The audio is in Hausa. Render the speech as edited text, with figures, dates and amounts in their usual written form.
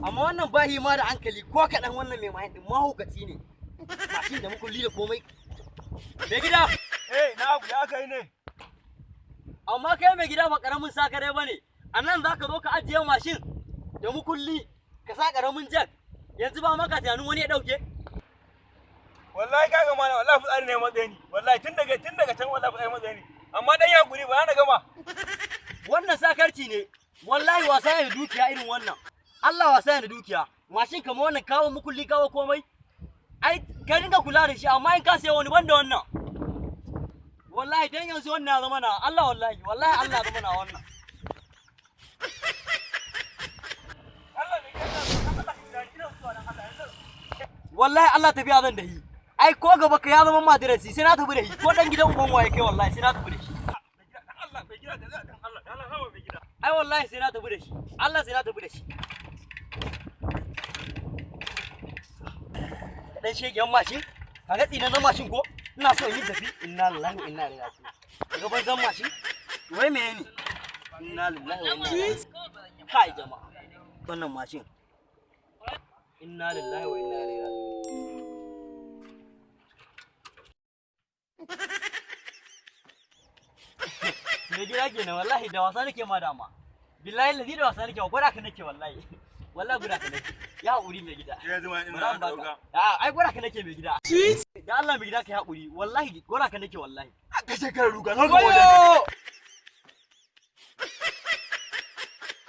Amma wannan bahi ma da hankali ko kaɗan, wannan mai mahin ɗin mahaukaci ne. Mashin da mukulli da komai. Mai gida! Eh, na abu ya kai ne. Amma kai mai gida ba ƙaramin sakare ba ne. A nan za ka zo ka ajiye mashin da mukulli ka sa ƙaramin jack. Yanzu ba maka tunanin wani ya ɗauke. Wallahi ka gama na, wallahi fitsari ne matsayi ni. Wallahi tun daga can wallahi fitsari matsayi ni. Amma dan yakuri ba na gama. Wannan sakarci ne. Wallahi wasa ne da dukiya irin wannan. Allah wasa ne da dukiya. Mashin kamar wannan, kawo mukulli, kawo komai. Ai ka dinga kula da shi, amma in ka sayi wani banda wannan. Wallahi dan yanzu wannan ya zama na Allah, wallahi wallahi Allah ya zama na wannan. Allah mai gida, Allah ka ina zuwa dan Allah yanzu. Wallahi Allah tafiya zan da shi. Ai ko gaba ka ya zama madarasi sai na tafi da shi, ko dan gidan uban waye kai, wallahi sai na tafi da shi. Mai gida, dan Allah mai gida, dan Allah, dan Allah hawa mai gida. Ai wallahi sai na tafi da shi. Allah sai na tafi da shi. Dan shegen mashin, kaga tsinan na mashin ko? Ina so in yi tafi. Inna lillahi wa inna ilaihi raji'un. Daga banzan mashin? Wai me ne? Inna lillahi wa inna ilaihi raji'un. Kai jama'a. Wannan mashin. Inna lillahi wa inna ilaihi raji'un. Mai gida kenan, wallahi da wasa nake ma dama. Billahi lazi da wasa nake ma, gwada ka nake wallahi. Wallahi gwada ka nake. Ya haƙuri mai gida. Yanzu ma Bara ina in aka baka. dauka. A'a, ai gwada ka nake mai gida. Da Allah mai gida ka yi haƙuri. Wallahi gwada ka nake wallahi. Ka shekara ruga, zo ka wajen. Wayo!